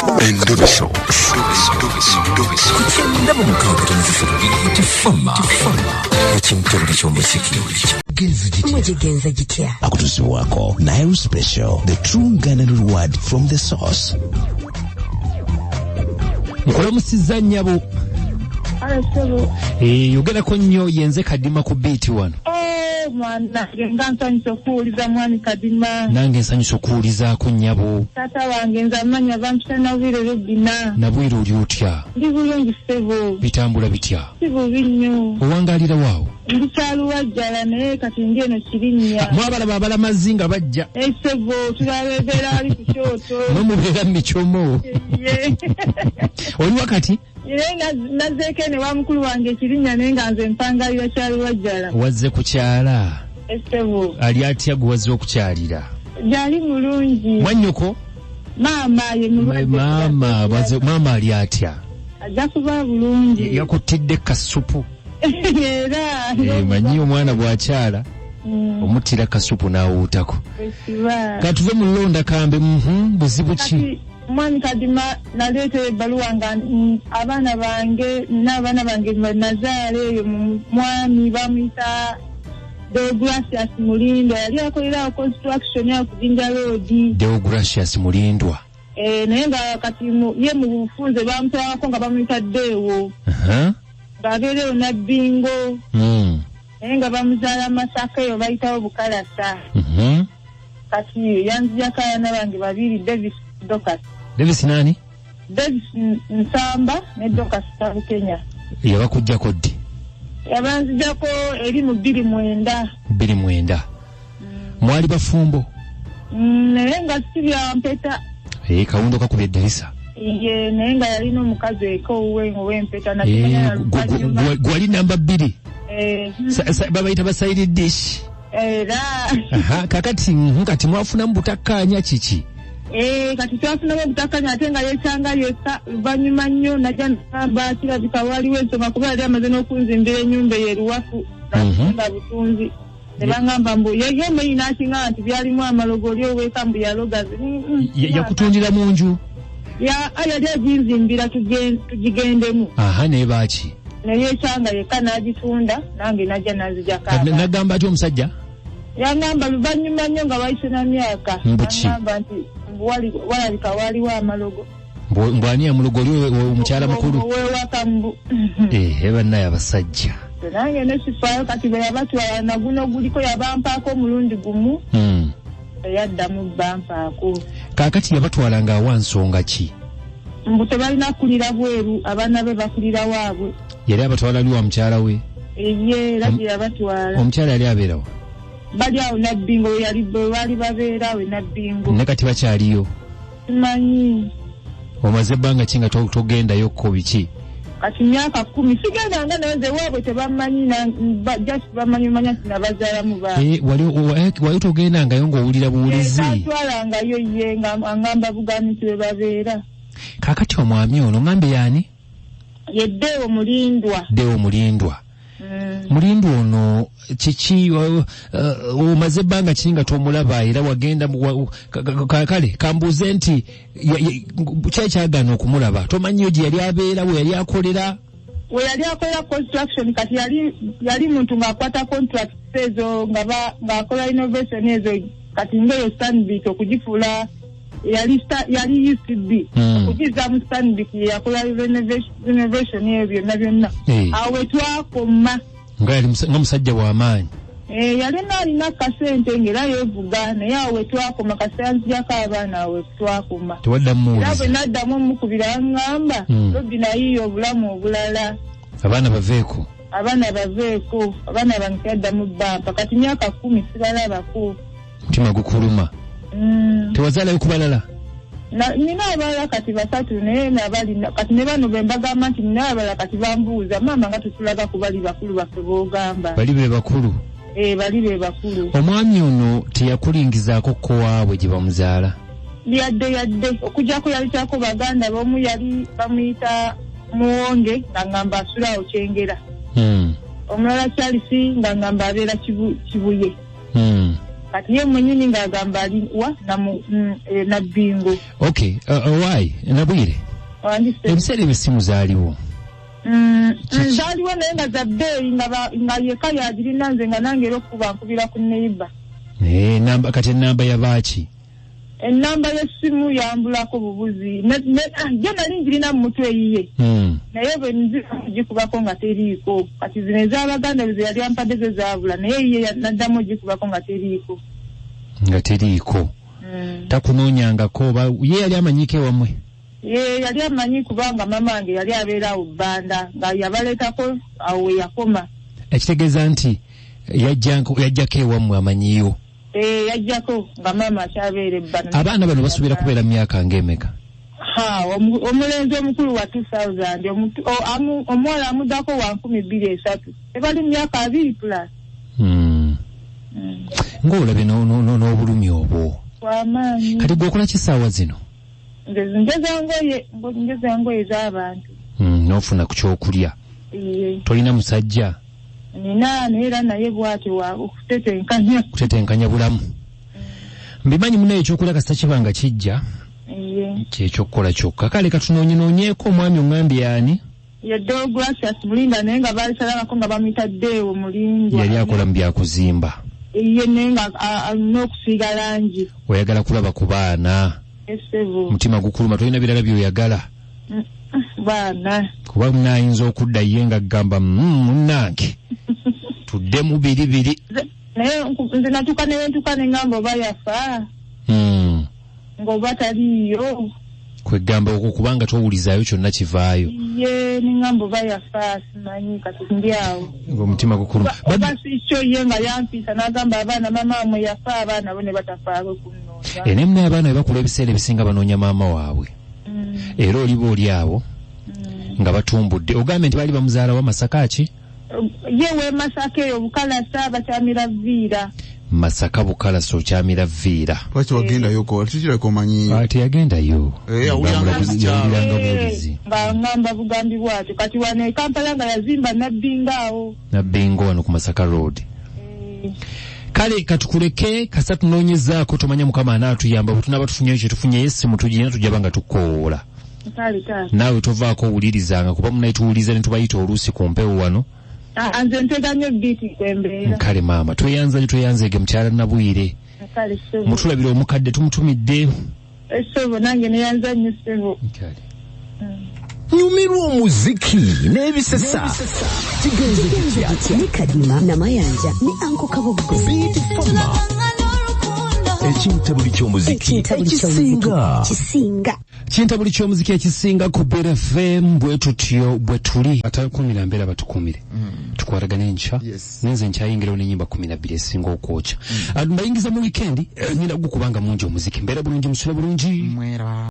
Endobeso. Ku 96.3 Tifama ekimtebule ky'omuziki. Mugigenza gitya? Akutuusibwako Nile Special, the true Ugandan reward from the source. Nkulamusizza nnyabo. Eh, yogerako nnyo, yenze Kadima ku biiti wano. Oh, mwana nga nsanyusa okuwuliza, mwami Kadima. Nange nsanyusa okuwulizaako, nnyabo. Taata wange, nze amanya bampita Nabwire Robina. Nabwire, oli otya? Ndi bulungi, ssebo. Bitambula bitya? Si bubi nnyo. Owangaalira waawo? Ndi Kyaluwajjala, naye kati ndi eno Kirinnya. Mwabalaba abalamazi nga bajja? Ssebo, tulabebeera ali ku kyoto. Mwe mubeera mu mikyomo? Ye. Oli wakati? Naye nazzeeko eno ewa mukulu wange Ekirinnya, naye nga nze mpangalira Kyaluwajjala. Wazze kukyala? Ssebo. Ali atya gwe wazze okukyalira? Gyali mulungi. Mwannyoko? Maama ye mulwadde. Maama maama ali atya? Ajja kuba bulungi. Yakuttidde kasupu? Era. Eh, manyi omwana bw'akyala omuttira kasupu n'awuutako. Ekiba. Katuve mu londa kambe. Buzibu ki? Kati mwami Kadima, naleetera ebbaluwa nga abaana bange, n'abaana bange nazaala eyo mu mwami bamuyita Deogratius Mulindwa, yali akolerawo construction awo ku Jinja Road. Deogratius Mulindwa. Eh, naye nga kati ye mu bufunze bamutwalako nga bamuyita Deewo, ng'abeera eyo Nabbingo, naye nga bamuzaala Masaka, eyo bayitawo Bukalasa. Kati yanzijako abaana bange babiri, Davis, Dorcas. Davis nani? Davis Nsamba ne Dorcas Tabukenya. Yabakuggyako ddi? Yabanzijako eri mu 2009. 2009. Mwali bafumbo? Naye nga si bya mpeta. Eh, kawundo kakubye eddirisa. Ye, naye nga yalina omukazi eka owuwe ow'empeta. Eh, Nakimanya luvannyuma. Gwali namba 2. Eh, Babayita ba side dish. Era. Aha, kakati kati mwafunamu butakkaanya kiki? Eh, kati twafunamu obutakkaanya, ate nga yekyanga yekka. Luvannyuma nnyo najja nagamba kirabika waliwo ensonga, kuba yali amaze n'okunzimbira ennyumba eyo eruwafu nga butunzi, ne baŋŋamba mbu ye mwenyi n'akiŋŋamba nti byalimu amalogo, oli oweeka mbu yaloga. Yakutundira mu nju? Yali aginzimbira tugigendemu. Aha, naye baaki? Naye ekyanga yekka n'agitunda, nange najja nanzijako Kati abaana. nagamba atya omusajja? Yaŋŋamba luvannyuma nnyo nga wayise na myaka. Mbu ki? Yaŋŋamba nti mbu walabika waliwo amalogo. Mbu ani amulogo? Oli omukyala mukulu? Owewaka mbu. Ehe, bannaye abasajja. Nange nesifaayo. Kati bwe yabatwala naguno guliko yabampaako omulundi gumu, eyaddamu bampaako. Kaakati yabatwala ng'awa nsonga ki? Mbu tebalina kulira bweru, abaana be bakulira waabwe. Yali abatwala ali wa mukyala we? Ye, era gye yabatwala. Omukyala yali abeerawa? Bali awo Nabbingo, we yali bwe baali babeera awo e Nabbingo. Ne kati bakyaliyo? Simanyi. Omaze ebbanga ki nga togendayokko biki? Kati myaka 10 sigendanga, naye nze waabwe tebamanyi, just bamanyi manya nti nabazaalamu baana. Eh, wali togendangayo ng'owulira buwulizi? Tantwalangayo ye, nga aŋŋamba bugambi nti we babeera. Kaakati omwami ono ŋŋambe yaani? Ye Ddeewo Mulindwa. Ddewo Mulindwa. Mulindwa ono kiki? Omaze ebbanga ki nga tomulaba? Era wagenda kale kambuuze nti kyekyagaana okumulaba? Tomanyiyo gye yali abeera, we yali akolera? We yali akolera construction. Kati yali muntu ng'akwata contracts ezo nga ng'akola innovation ezo, kati ngaeyo Stanbic okugifuula yali UCB, okugizza mu Stanbic, ye yakola renovation eyo byonna byonna. Awo we twakoma. Nga yali nga musajja w'amaanyi. Eh, yalina alina kasente ng'era yeevuga, naye awo we twakoma. Kasita yanzijako abaana, awo we twakoma. Tewaddamu Era bwe muwuliza? naddamu omukubira, yaŋŋamba, "Robbi, nayiiya obulamu obulala." Abaana baveeko. Abaana baveeko, abaana bange teyaddamu bampa. Kati myaka 10 sibalabako. Mutima gukuluma. Tewazaalayo ku balala? Nina abalala kati basatu, naye nabali kati ne bano be mbagamba nti nina abalala, kati bambuuza, "Maama, nga tetulaga ku bali bakulu baffe b'ogamba?" Bali be bakulu? Eh, bali be bakulu. Omwami ono teyakulingizaako ko waabwe gye bamuzaala? Yadde yadde, okujjako yalikyako baganda b'omu, yali bamuyita Muwonge, nga ngamba asula awo Kyengera. Omulala Charles, nga ngamba abeera Kibuye. Kati ye mwennyini ng'agamba ali wa Nabbingo. Okay, why Nabwire, ebiseera ebyo essimu zaaliwo? Zaaliwo, naye nga za bbeeyi, nga yeka yagirina, nze nga nange era okuba nkubira ku neighbour. Namba, kati enamba yabaaki? Enamba y'essimu yambulako bubuzi. Jo nali njirina mu mutwe eyiye, naye bwe nzira ogikubako nga teriiko. Kati zino ez'abaganda ze yali ampadde zo zaabula, naye eyiye naddamu ogikubako nga teriiko. Nga teriiko. Takunoonyangako oba ye yali amanyiiko ewammwe? Ye yali amanyi, kubanga mama wange yali abeera awo Bbanda, nga yabaleetako awo we yakoma. Ekitegeeza nti yajjako ewammwe, amanyiyo. Yajjako nga maama akyabeera ebbana. Abaana bano basuubira kubeera mu myaka ng'emeka? Ha, omulenzi omukulu wa 2000, omuwala amuddako wa 2003. Tebali mu myaka 20 plus. Ng'olabye n'obulumi obwo. Wamaanyi. Kati gwe okola ki essaawa zino? Nze njeza ngoye z'abantu. N'ofuna ku kyokulya. Tolina musajja? Nina, naye era naye bw'atyo okutetenkanya. Kutetenkanya bulamu. Mbimanyi munaye, ekyokulya kasita kiba nga kijja, kyekyokukola kyokka. Kale katunoonyenoonyeeko omwami. Oŋŋambye ani? Ye Deogratias Mulinda, naye nga baalisalabako nga bamuyita Deo Mulindwa. Yali akola mu byakuzimba? Ye, naye nga alina okusiiga langi. Oyagala kulaba ku baana? Esebo. Mutima gukuluma, tolina birala by'oyagala? Baana. Kuba munaayinza okudda ye nga gamba, munnange tuddemu biri biri." Naye nze natuuka ne wentuuka ne ŋŋamba oba yafa, ng'oba taliiyo. Kwegamba okwo kubanga towulizaayo kyonna kivaayo. Ye, ne ŋŋamba oba yafa, simanyi, kati ndi awo. Ng'omutima gukuluma. Oba si kyo, ye nga yampiisa n'agamba abaana maama wamwe yafa, abaana bo ne batafaako kunnoonya. Naye munaye abaana bwe bakula, ebiseera ebisinga banoonya maama waabwe. Era oliba oli awo nga batumbudde. Ogambye nti baali bamuzaala wa Masaka ki? Ye we Masaka eyo Bukalasa, bakyamira Viira. Masaka Bukalasa, okyamira Viira. Lwaki wagendayo ko kikireka omanyiyo? Teyagendayo. Yawuliranga yawuliranga buwulizi. Nga ngamba bugambi bwatyo. Kati wano e Kampala nga yazimba Nabbinga awo. Nabbinga wano ku Masaka Road. Kale katukuleke, kasa tunoonyezaako, tomanya Mukama anaatuyamba. Bwe tunaaba tufunyeyo kye tufunyeyo, essimu tugirina, tujaba nga tukkowoola. Kale taata. Naawe tovaako, owulirizanga, kuba munaye tuwuliriza ne tubayita oluusi ku mpewo wano. Ah, nze ntega nnyo biiti kwembeera. Kale maama, tweyanza nyo, tweyanzeege mukyala Nabwire. Kale ssebo. Mutulabira omukadde tumutumidde. Ssebo, nange neyanza nnyo ssebo. Kale. Nyumirwa omuziki n'ebisesa. Kigenze kitya? Ne Kadima Namayanja ne Anko Kabogo. Beat Fama, ekintabuli ky'omuziki ekintabuli ky'omuziki ekisinga. Kisinga. Kintabuli ky'omuziki ekisinga ku Beat FM. Bwe tutyo bwe tuli, atakumira mbeera batukumire, tukwatagane enkya. Yes. Nenze nkyayingirawo n'ennyimba 12 esinga okwokya. Mbayingiza mu weekend, ngenda gukubanga mungi omuziki. Mbeera bulungi, musule bulungi. Mwera.